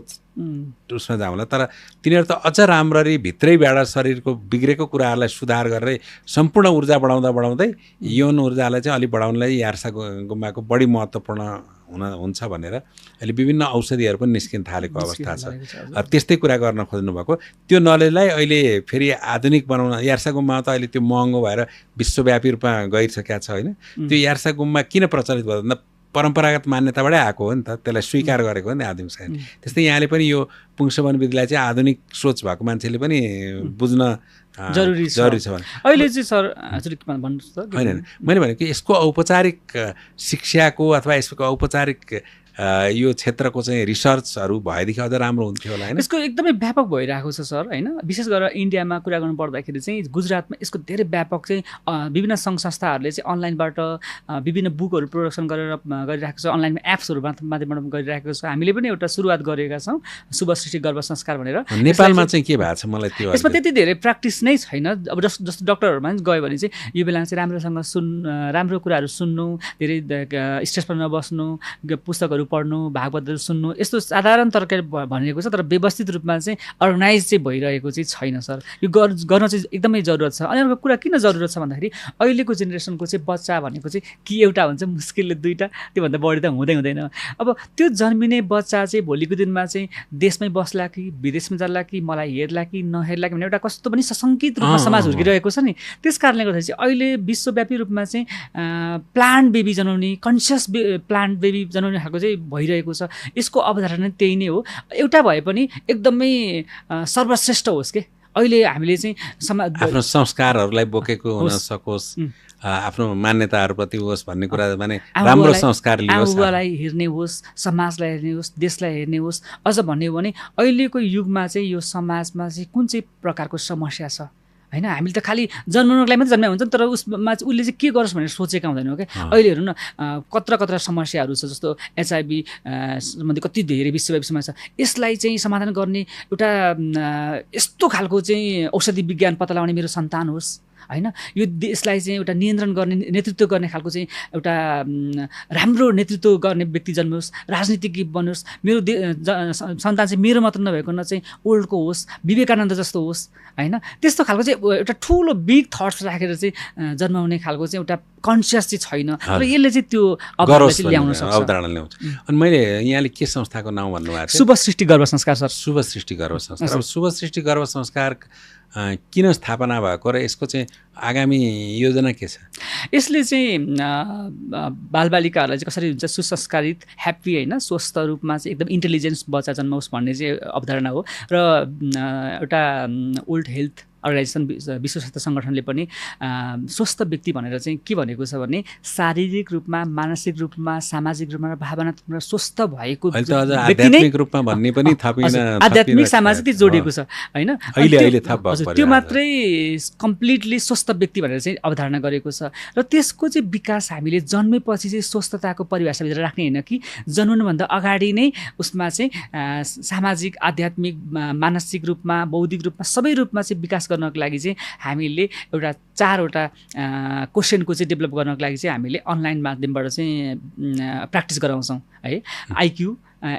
उसमा जाउँला। तर तिनीहरू त अझ राम्ररी भित्रैबाट शरीरको बिग्रेको कुराहरूलाई सुधार गरेर सम्पूर्ण ऊर्जा बढाउँदै यौन ऊर्जालाई चाहिँ अलिक बढाउनलाई यार्सा गुम्बाको बढी महत्त्वपूर्ण हुन्छ भनेर अहिले विभिन्न औषधिहरू पनि निस्किन थालेको अवस्था छ। त्यस्तै कुरा गर्न खोज्नु भएको त्यो नलेजलाई अहिले फेरि आधुनिक बनाउन यार्सा गुम्बामा त अहिले त्यो महँगो भएर विश्वव्यापी रूपमा गइसकेको छ होइन। त्यो यार्सा गुम्बा किन प्रचलित भयो भन्दा परम्परागत मान्यताबाटै आएको हो नि त, त्यसलाई स्वीकार गरेको हो नि आधुनिक साइन्स। त्यस्तै यहाँले पनि यो पुंसवन विधिलाई चाहिँ आधुनिक सोच भएको मान्छेले पनि बुझ्न जरुरी छ भने अहिले चाहिँ सर हजुर भन्नुहोस् त। होइन मैले भनेको यसको औपचारिक शिक्षाको अथवा यसको औपचारिक यो क्षेत्रको चाहिँ रिसर्चहरू भएदेखि अझ राम्रो हुन्थ्यो होला होइन। यसको एकदमै व्यापक भइरहेको छ सर होइन। विशेष गरेर इन्डियामा कुरा गर्नु पर्दाखेरि चाहिँ गुजरातमा यसको धेरै व्यापक चाहिँ विभिन्न सङ्घ संस्थाहरूले चाहिँ अनलाइनबाट विभिन्न बुकहरू प्रोडक्सन गरिरहेको छ। अनलाइनमा एप्सहरू माध्यमबाट गरिरहेको छ। हामीले पनि एउटा सुरुवात गरेका छौँ शुभ सृष्टि गर्भ संस्कार भनेर। नेपालमा चाहिँ के भएको छ मलाई त्यो यसमा त्यति धेरै प्र्याक्टिस नै छैन। अब जस्तो डक्टरहरूमा गयो भने चाहिँ यो बेला चाहिँ राम्रोसँग राम्रो कुराहरू सुन्नु, धेरै स्ट्रेसमा नबस्नु, पुस्तकहरू पढ्नु, भागवतहरू सुन्नु, यस्तो साधारण तरिकाले भनेको छ। तर व्यवस्थित रूपमा चाहिँ अर्गनाइज चाहिँ भइरहेको चाहिँ छैन सर। यो गर्न चाहिँ एकदमै जरुरत छ। अनि अर्को कुरा किन जरुरत छ भन्दाखेरि अहिलेको जेनेरेसनको चाहिँ बच्चा भनेको चाहिँ कि एउटा हुन्छ मुस्किलले दुईवटा, त्योभन्दा बढी त हुँदैन। अब त्यो जन्मिने बच्चा चाहिँ भोलिको दिनमा चाहिँ देशमै बस्ला कि विदेशमा जाला कि मलाई हेर्ला कि नहेर्ला कि भन्ने एउटा कस्तो पनि सशङ्कित रूपमा समाज हुर्किरहेको छ नि। त्यस कारणले गर्दा चाहिँ अहिले विश्वव्यापी रूपमा चाहिँ प्लान्ट बेबी जनाउने, कन्सियस प्लान्ट बेबी जनाउने खालको चाहिँ भइरहेको छ। यसको अवधारणा त्यही नै हो। एउटा भए पनि एकदमै सर्वश्रेष्ठ होस् के। अहिले हामीले चाहिँ आफ्नो संस्कारहरूलाई बोकेको हुन सकोस्, आफ्नो मान्यताहरूप्रति होस् भन्ने कुरा माने राम्रो संस्कार लियोस्, आफूलाई हेर्ने होस्, समाजलाई हेर्ने होस्, देशलाई हेर्ने होस्। अझ भन्यो भने अहिलेको युगमा चाहिँ यो समाजमा चाहिँ कुन चाहिँ प्रकारको समस्या छ होइन। हामीले त खालि जन्माउनुको लागि मात्रै जन्माए हुन्छ तर उसमा चाहिँ उसले चाहिँ के गरोस् भनेर सोचेका हुँदैनौँ क्या। अहिले हेर्नु न कत्रा समस्याहरू छ। जस्तो HIV सम्बन्धी कति धेरै विश्वव्यापी समस्या छ। यसलाई चाहिँ समाधान गर्ने एउटा यस्तो खालको चाहिँ औषधि विज्ञान पत्ता लगाउने मेरो सन्तान होस् होइन यो देशलाई चाहिँ एउटा नियन्त्रण गर्ने नेतृत्व गर्ने खालको चाहिँ एउटा राम्रो नेतृत्व गर्ने व्यक्ति जन्मियोस्, राजनीतिज्ञ बनोस्, मेरो सन्तान चाहिँ मेरो मात्र नभइकन चाहिँ ओल्डको होस्, विवेकानन्द जस्तो होस्, होइन त्यस्तो खालको चाहिँ एउटा ठुलो बिग थट्स राखेर चाहिँ जन्माउने खालको चाहिँ एउटा कन्सियस चाहिँ छैन र यसले चाहिँ त्यो ल्याउन सक्छ, अवधारणा ल्याउँछ। अनि मैले यहाँले के संस्थाको नाम भन्नुभएको थियो? शुभ सृष्टि गर्भ संस्कार सर। शुभ सृष्टि गर्भ संस्कार। अब शुभ सृष्टि गर्भ संस्कार किन स्थापना भएको र यसको चाहिँ आगामी योजना के छ? यसले चाहिँ बालबालिकाहरूलाई चाहिँ कसरी हुन्छ सुसंस्कारित, ह्याप्पी, होइन स्वस्थ रूपमा चाहिँ एकदम इन्टेलिजेन्स बच्चा जन्माओस् भन्ने चाहिँ अवधारणा हो। र एउटा वर्ल्ड हेल्थ अर्गनाइजेसन, विश्व स्वास्थ्य सङ्गठनले पनि स्वस्थ व्यक्ति भनेर चाहिँ के भनेको छ भने शारीरिक रूपमा, मानसिक रूपमा, सामाजिक रूपमा र भावनात्मक रूपमा स्वस्थ भएको आध्यात्मिक रूपमा भन्ने पनि आध्यात्मिक सामाजिक जोडिएको छ, होइन त्यो मात्रै कम्प्लिटली स्वस्थ व्यक्ति भनेर चाहिँ अवधारणा गरेको छ। र त्यसको चाहिँ विकास हामीले जन्मेपछि चाहिँ स्वस्थताको परिभाषाभित्र राख्ने होइन कि जन्मनुभन्दा अगाडि नै उसमा चाहिँ सामाजिक, आध्यात्मिक, मानसिक रूपमा, बौद्धिक रूपमा सबै रूपमा चाहिँ विकास गर्नको लागि चाहिँ हामीले एउटा 4वटा क्वेसनको चाहिँ डेभलप गर्नको लागि चाहिँ हामीले अनलाइन माध्यमबाट चाहिँ प्र्याक्टिस गराउँछौँ है। आइक्यू,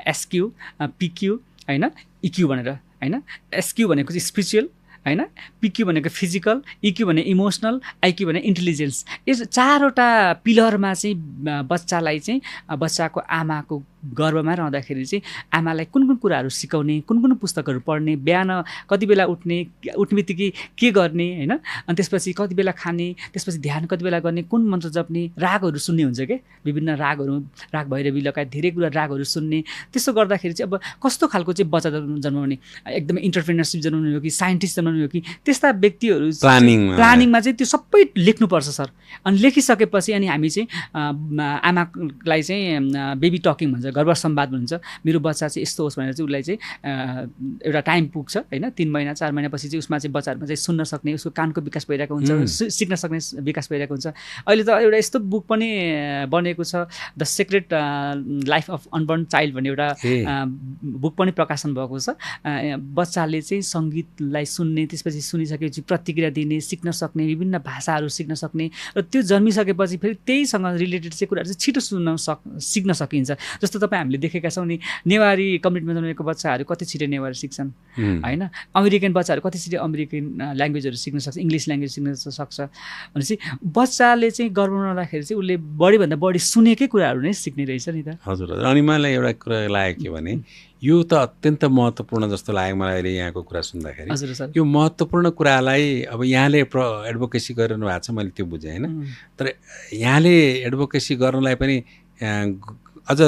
एसक्यू, पिक्यू, होइन इक्यू भनेर, होइन एसक्यू भनेको चाहिँ स्पिरिचुअल, होइन पिक्यू भनेको फिजिकल, इक्यू भने इमोसनल, आइक्यू भने इन्टेलिजेन्स। यस 4वटा पिलरमा चाहिँ बच्चालाई चाहिँ बच्चाको आमाको गर्भमा रहँदाखेरि चाहिँ आमालाई कुन कुन कुराहरू सिकाउने, कुन कुन पुस्तकहरू पढ्ने, बिहान कति बेला उठ्ने बित्तिकै के गर्ने, होइन अनि त्यसपछि कति बेला खाने, त्यसपछि ध्यान कति बेला गर्ने, कुन मन्त्र जप्ने, रागहरू सुन्ने हुन्छ क्या, विभिन्न रागहरू, राग भैरवी लगायत धेरै कुरा रागहरू सुन्ने। त्यसो गर्दाखेरि चाहिँ अब कस्तो खालको चाहिँ बच्चा जन्माउने, एकदमै इन्टरप्रेनरसिप जन्माउने हो कि साइन्टिस्ट जन्माउने हो कि त्यस्ता व्यक्तिहरू प्लानिङमा चाहिँ त्यो सबै लेख्नुपर्छ सर। अनि लेखिसकेपछि अनि हामी चाहिँ आमालाई चाहिँ बेबी टकिङ भन्छ, गर्भ संवाद भन्छ, मेरो बच्चा चाहिँ यस्तो होस् भनेर चाहिँ उसलाई चाहिँ एउटा टाइम पुग्छ, होइन 3 महिना 4 महिनापछि चाहिँ उसमा चाहिँ बच्चाहरूमा चाहिँ सुन्न सक्ने, उसको कानको विकास भइरहेको हुन्छ, सिक्न सक्ने विकास भइरहेको हुन्छ। अहिले त एउटा यस्तो बुक पनि बनेको छ, the secret life of unborn child भन्ने एउटा बुक पनि प्रकाशन भएको छ। बच्चाले चाहिँ सङ्गीतलाई सुन्ने, त्यसपछि सुनिसकेपछि प्रतिक्रिया दिने, सिक्न सक्ने, विभिन्न भाषाहरू सिक्न सक्ने, र त्यो जन्मिसकेपछि फेरि त्यहीसँग रिलेटेड चाहिँ कुराहरू चाहिँ छिटो सिक्न सकिन्छ। जस्तो तपाईँ हामीले देखेका छौँ नि, नेवारी कम्युनिटीमा जन्मेको बच्चाहरू कति छिटो नेवारी सिक्छन्, होइन अमेरिकन बच्चाहरू कति छिटो अमेरिकन ल्याङ्ग्वेजहरू सिक्न सक्छ, इङ्ग्लिस ल्याङ्ग्वेज सिक्न सक्छ। भनेपछि बच्चाले चाहिँ गर्भ नहुँदाखेरि चाहिँ उसले बढीभन्दा बढी सुनेकै कुराहरू नै सिक्ने रहेछ नि त। हजुर। अनि मलाई एउटा कुरा लाग्यो के भने यो त अत्यन्त महत्त्वपूर्ण जस्तो लाग्यो मलाई अहिले यहाँको कुरा सुन्दाखेरि। हजुर सर। यो महत्त्वपूर्ण कुरालाई अब यहाँले एडभोकेसी गरिरहनु भएको छ, मैले त्यो बुझेँ, होइन तर यहाँले एडभोकेसी गर्नलाई पनि अझ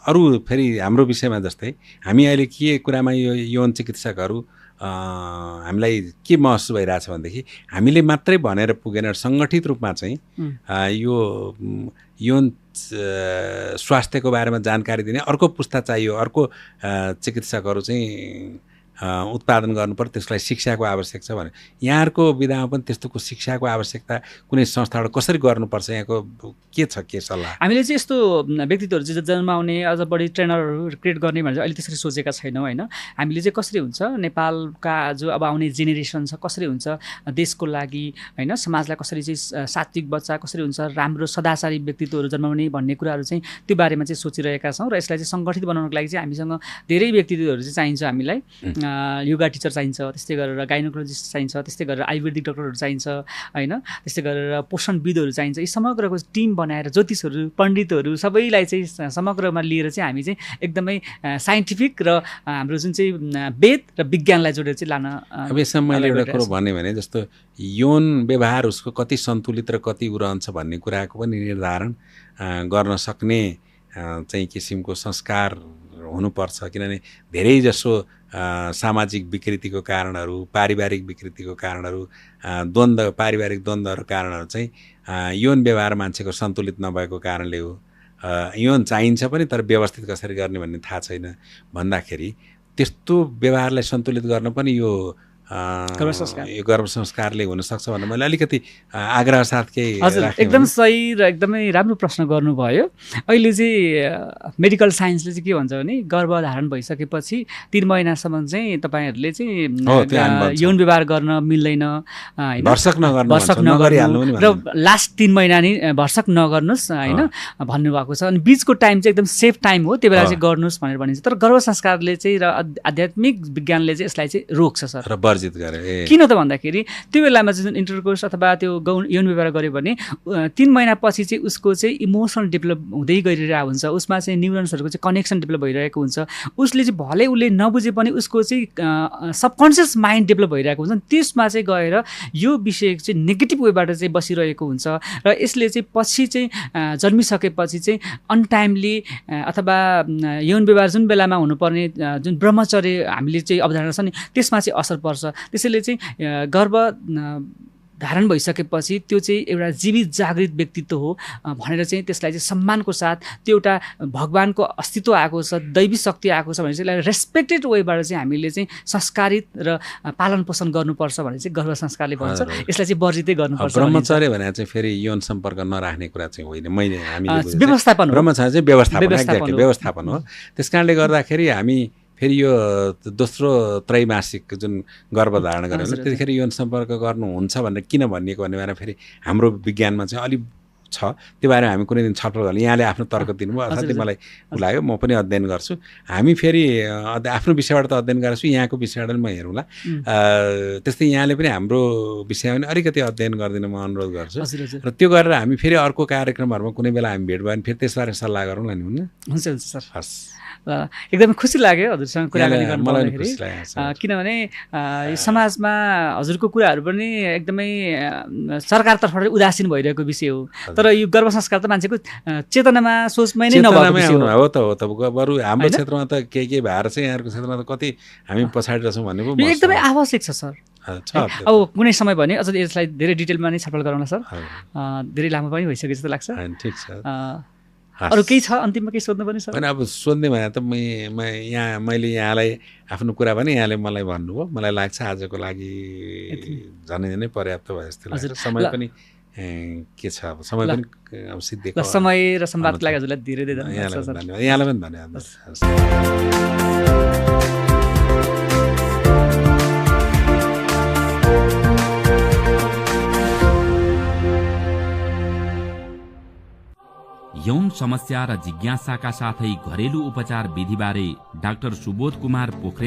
अरू फेरि हाम्रो विषयमा जस्तै हामी अहिले के कुरामा यो यौन चिकित्सकहरू हामीलाई के महसुस भइरहेछ भनेदेखि हामीले मात्रै भनेर पुगेन, सङ्गठित रूपमा चाहिँ यो यौन स्वास्थ्यको बारेमा जानकारी दिने अर्को पुस्ता चाहियो, अर्को चिकित्सकहरू चाहिँ उत्पादन गर्नुपर्छ, त्यसलाई शिक्षाको आवश्यक छ भने यहाँहरूको विधामा पनि त्यस्तोको शिक्षाको आवश्यकता कुनै संस्थाबाट कसरी गर्नुपर्छ, यहाँको के छ, के सल्लाह? हामीले चाहिँ यस्तो व्यक्तित्वहरू चाहिँ जन्माउने अझ बढी ट्रेनरहरू क्रिएट गर्ने भनेर अहिले त्यसरी सोचेका छैनौँ, होइन हामीले चाहिँ कसरी हुन्छ नेपालका जो अब आउने जेनेरेसन छ कसरी हुन्छ देशको लागि, होइन समाजलाई कसरी चाहिँ सात्विक बच्चा कसरी हुन्छ, राम्रो सदाचारी व्यक्तित्वहरू जन्माउने भन्ने कुराहरू चाहिँ त्यो बारेमा चाहिँ सोचिरहेका छौँ। र यसलाई चाहिँ सङ्गठित बनाउनको लागि चाहिँ हामीसँग धेरै व्यक्तित्वहरू चाहिँ चाहिन्छ। हामीलाई योगा टिचर चाहिन्छ, त्यस्तै गरेर गाइनोकोलोजिस्ट चाहिन्छ, त्यस्तै गरेर आयुर्वेदिक डक्टरहरू चाहिन्छ, होइन त्यस्तै गरेर पोषणविदहरू चाहिन्छ। यी समग्रको टिम बनाएर ज्योतिषहरू, पण्डितहरू सबैलाई चाहिँ समग्रमा लिएर चाहिँ हामी चाहिँ एकदमै साइन्टिफिक र हाम्रो जुन चाहिँ वेद र विज्ञानलाई जोडेर चाहिँ लान। अब यसमा मैले एउटा कुरो भने जस्तो यौन व्यवहार उसको कति सन्तुलित र कति रहन्छ भन्ने कुराको पनि निर्धारण गर्न सक्ने चाहिँ किसिमको संस्कार हुनुपर्छ। किनभने धेरै जसो सामाजिक विकृतिको कारणहरू, पारिवारिक विकृतिको कारणहरू, पारिवारिक द्वन्द्वहरू कारणहरू चाहिँ यौन व्यवहार मान्छेको सन्तुलित नभएको कारणले हो। यौन चाहिन्छ पनि तर व्यवस्थित कसरी गर्ने भन्ने थाहा छैन भन्दाखेरि त्यस्तो व्यवहारलाई सन्तुलित गर्न पनि यो यो गर्भ संस्कारले हुनसक्छ भनेर मैले अलिकति आग्रह साथ केही हजुर एकदम सही र एकदमै राम्रो प्रश्न गर्नुभयो। अहिले चाहिँ मेडिकल साइन्सले चाहिँ के भन्छ भने गर्भधारण भइसकेपछि 3 महिनासम्म चाहिँ तपाईँहरूले चाहिँ यौन व्यवहार गर्न मिल्दैन होइन, भर्सक नगर्नु र लास्ट 3 महिना नि भर्सक नगर्नुहोस् होइन भन्नुभएको छ। अनि बिचको टाइम चाहिँ एकदम सेफ टाइम हो, त्यो बेला चाहिँ गर्नुहोस् भनेर भनिन्छ। तर गर्भ संस्कारले चाहिँ र आध्यात्मिक विज्ञानले चाहिँ यसलाई चाहिँ रोक्छ सर, र वर्जित गरे। किन त भन्दाखेरि त्यो बेलामा चाहिँ जुन इन्टरकोर्स अथवा त्यो यौन व्यवहार गर्यो भने 3 महिनापछि चाहिँ उसको चाहिँ इमोसनल डेभलप हुँदै गइरहेको हुन्छ, उसमा चाहिँ न्युरोन्सहरूको चाहिँ कनेक्सन डेभलप भइरहेको हुन्छ। उसले चाहिँ भले उसले नबुझे पनि उसको चाहिँ सबकन्सियस माइन्ड डेभलप भइरहेको हुन्छ। त्यसमा चाहिँ गएर यो विषय चाहिँ नेगेटिभ वेबाट चाहिँ बसिरहेको हुन्छ र यसले चाहिँ पछि चाहिँ जन्मिसकेपछि चाहिँ अनटाइमली अथवा यौन व्यवहार जुन बेलामा हुनुपर्ने जुन ब्रह्मचर्य हामीले चाहिँ अवधारणा छ नि त्यसमा चाहिँ असर पर्छ। त्यसैले चाहिँ गर्भ धारण भइसकेपछि त्यो चाहिँ एउटा जीवित जागृत व्यक्तित्व हो भनेर चाहिँ त्यसलाई चाहिँ सम्मानको साथ त्यो एउटा भगवानको अस्तित्व आएको छ, दैवी शक्ति आएको छ भने चाहिँ यसलाई रेस्पेक्टेड वेबाट चाहिँ हामीले चाहिँ संस्कारित र पालन पोषण गर्नुपर्छ भने चाहिँ गर्भ संस्कारले भन्छ। यसलाई चाहिँ वर्जितै गर्नुपर्छ। ब्रह्मचर्य भने चाहिँ फेरि यौन सम्पर्क नराख्ने कुरा चाहिँ होइन, मैले हामीले व्यवस्थापन, ब्रह्मचर्य चाहिँ व्यवस्थापन हो। त्यसकारणले गर्दाखेरि हामी फेरि यो दोस्रो त्रैमासिक जुन गर्भधारण गरेर त्यतिखेर यौन सम्पर्क गर्नुहुन्छ भनेर किन भनिएको भन्ने बारेमा फेरि हाम्रो विज्ञानमा चाहिँ अलिक छ, त्यो बारेमा हामी कुनै दिन छलफल गर्छौँ। यहाँले आफ्नो तर्क दिनुभयो, असाध्यै मलाई लाग्यो, म पनि अध्ययन गर्छु। हामी फेरि आफ्नो विषयबाट त अध्ययन गरेको छु, यहाँको विषयबाट म हेरौँला। त्यस्तै यहाँले पनि हाम्रो विषयमा पनि अलिकति अध्ययन गरिदिन म अनुरोध गर्छु र त्यो गरेर हामी फेरि अर्को कार्यक्रमहरूमा कुनै बेला हामी भेट भयो भने फेरि त्यसबारे सल्लाह गरौँला नि, हुन्न? हुन्छ सर, हस्। एकदमै खुसी लाग्यो हजुरसँग कुराकानी गर्नुपर्दाखेरि, किनभने समाजमा हजुरको कुराहरू पनि एकदमै सरकारतर्फबाट उदासीन भइरहेको विषय हो। तर यो गर्भ संस्कार त मान्छेको चेतनामा सोचमै नै नभएको विषय हो। त बरु हाम्रो क्षेत्रमा त के भएर चाहिँ यहाँहरूको क्षेत्रमा त कति हामी पछाडि रहेछौँ भन्ने पो एकदमै आवश्यक छ सर। अब कुनै समय भने अझ यसलाई धेरै डिटेलमा नै छलफल गरौँला सर, धेरै लामो पनि भइसक्यो जस्तो लाग्छ। ठिक छ। अरू केही छ अन्तिममा केही सोध्नु पनि सर? होइन, अब सोध्ने भने त मैले यहाँलाई आफ्नो कुरा पनि यहाँले मलाई भन्नुभयो, मलाई लाग्छ आजको लागि झनै नै पर्याप्त भयो जस्तो लाग्छ। समय पनि के छ, अब समय पनि अब सिद्धिएको। समय र संवादको लागि हजुरलाई धेरै धेरै धन्यवाद। यहाँलाई पनि धन्यवाद। यौन समस्या र जिज्ञासाका साथै घरेलु उपचार विधिबारे डाक्टर सुबोध कुमार पोखरेल